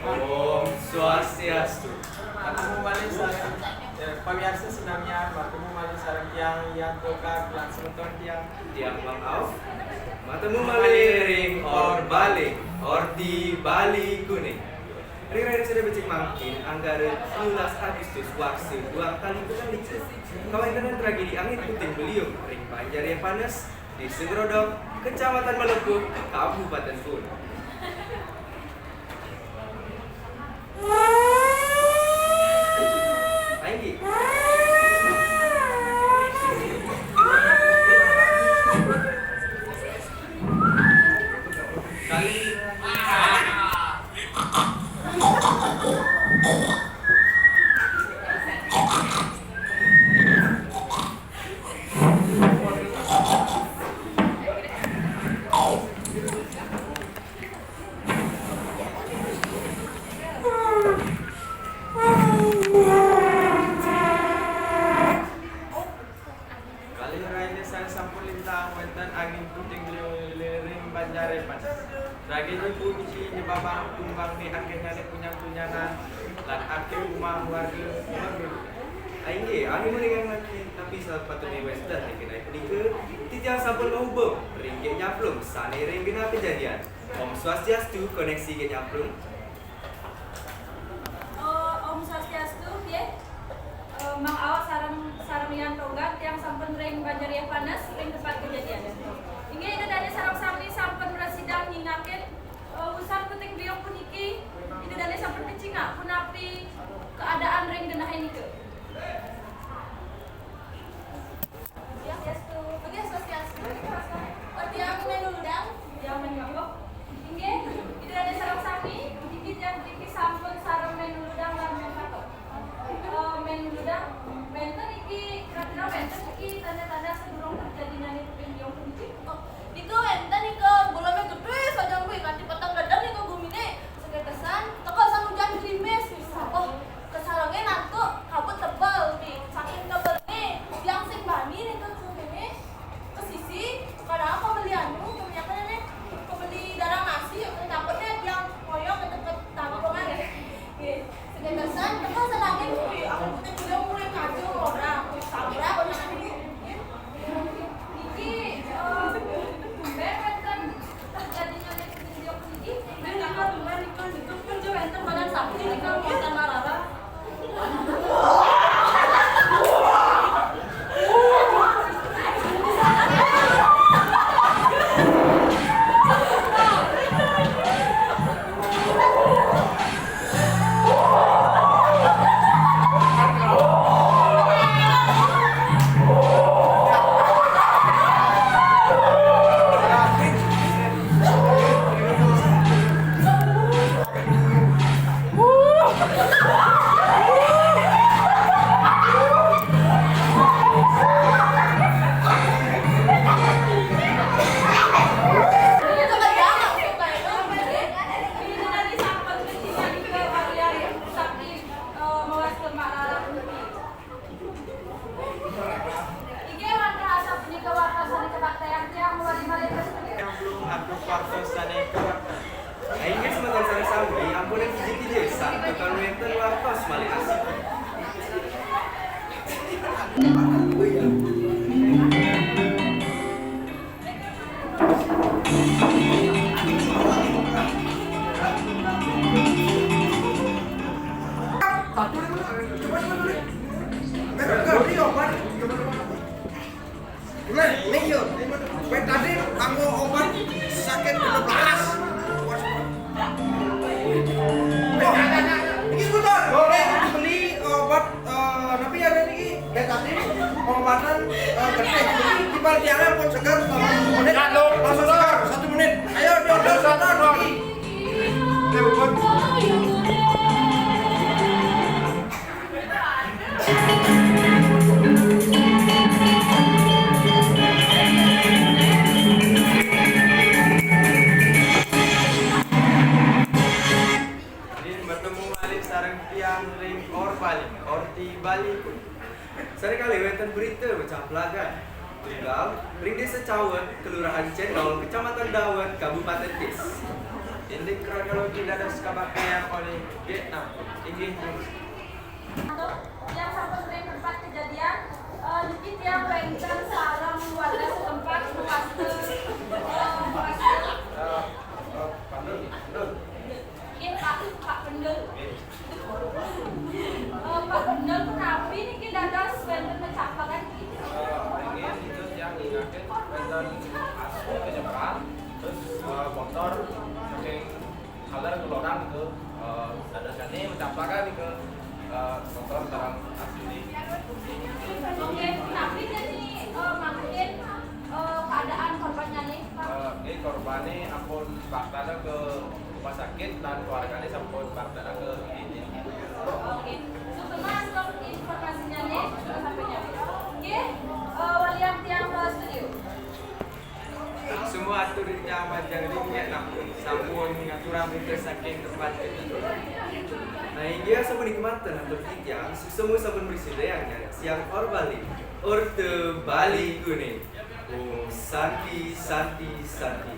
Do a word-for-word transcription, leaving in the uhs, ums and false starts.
Om Swastiastu. Matemu malih sareng, eh, pamiarsa sinamian, matemu malih sareng tiang, Yan Togag, lan semeton tiang, tiang Mang Auf. Matemu malih ring Orbaling, Orti Bali Kuning. Ring rahina sané becik mangkin, anggara telulas Agustus, warsa duang tali petang likur, kawéntenan tragedi angin puting beliung ring Banjar Raya Panas, Désa Grodong, Kecamatan Malepuh, Kabupaten Pun. Ayo, Ki. Kali. Kalih rahina sané sampun lintang, wénten angin puting beliung ring Banjar Raya Panas. Tragedi puniki nyebabang tumbangné akéhnyané punyan-punyanan lan akéh umah warga. Inggih, anugrah ring Gusti, napi sapatutné wénten ring genah punika, titiang sampun ngahubung ring Gék Nyamplung sané ring genah kejadian. Om Swastiastu, koneksi Gék Nyamplung. Eh, Om Swastiastu, nggih. Eh, Mang Awak sareng, sareng Yan Togag, tiang sampun ring Banjar Raya Panas, ring tempat kejadian. Inggih, Ida Dané sareng sami sampun mrasidang nyingakin, eh, wusan puting beliung puniki. Ida Dané sampun kacingak punapi keadaan ring genah nika. Swastiastu. Swastiastu. Swastiastu. Oh, tiang Mén Luludang. Tiang Mén Gambok. Inggih, Ida Dané sareng sami, niki tiang puniki sampun sareng Mén Luludang lan Mén Katon. Eh, Mén Luludang, wénten niki, kira-kira wénten niki tanda-tanda sadurung terjadinyané puting beliung puniki? Oh, nika wénten nika, bola mé gedé saja kuwi, kanti peteng dada nika guminé. Sakétosan, teka sang ujan gerimis, pisan. Oh, kasarengé nantuk kabut tebel, pi. Saking tebelné, tiang sing bani nika kuminé. Ke sisi, kadang aku beli anu, kebanyakan ini, aku beli darah nasi, ya, takutnya tiang ngoyong ke tempat tampungan, ya. Oke, sakétosan, teka sang langit, kuwi, aku kudu mulai kacau orang, kuwi sabra, banyak ini. Niki, eh, tumben wénten terjadinya niki, niki, niki, tumben nika, tumben nika, nika, kan jo wénten badan sakti nika, wénten marara. Inggih, wantah asapunika wartosané kebaktian tiang mawali malih. Nyamplung antuk wartosané kebaktian. Inggih, semeton sareng sami, ampun kija-kija, santukan wénten wartos malih asiki. Nah, ini yo. Betadin kanggo obat sakit kena blaras. Ini sebentar. Beli obat, eh, tapi ada ini. Betadin pengobatan, eh, gede. Jadi tiba tiangnya pun segar, eh, satu menit. Langsung segar, satu menit. Ayo, diorder, satu, dua. Matemu malih sareng tiang ring Orbaling, Orti Bali. Sareng kalih wénten berita macaplakan. Tunggal ring Désa Cawet, Kelurahan Cendol, Kecamatan Dawet, Kabupaten Tis. Indik kronologi dados kabaktéan olih Vietnam. Inggih, yang sampun ring tempat kejadian, eh, niki tiang wénten sareng warga setempat mewasta, eh, mewasta. Eh, eh, Pak Dul, Dul. Nggih, Pak, Pak Pendul. Eh, Pak Pendul, punapi niki dados wénten macaplakan niki? Eh, inggih, itu tiang ngingakin wénten asu kejeperan, terus, eh, motor saking kaler keloran itu, eh, dados jani macaplakan itu, eh, motor sareng asu ini. Oke, punapi jani, eh, mangkin, eh, keadaan korbannya nih, Pak? Eh, ini korbannya ampun baktana ke rumah sakit dan keluarganya sampun baktana ke ini. Oke. Sukses untuk informasinya nih, sudah sampainya. Oke, eh, walian tiang ke studio. Semua atur di tiang majeng ring Vietnam sampun ngaturang berita saking tempat kejadian. Nah, inggih sampun nikmatan atur titiang, semua sampun bersidayang siang Or Bali, Orte Bali Kuning. Om Santi, Santi, Santi.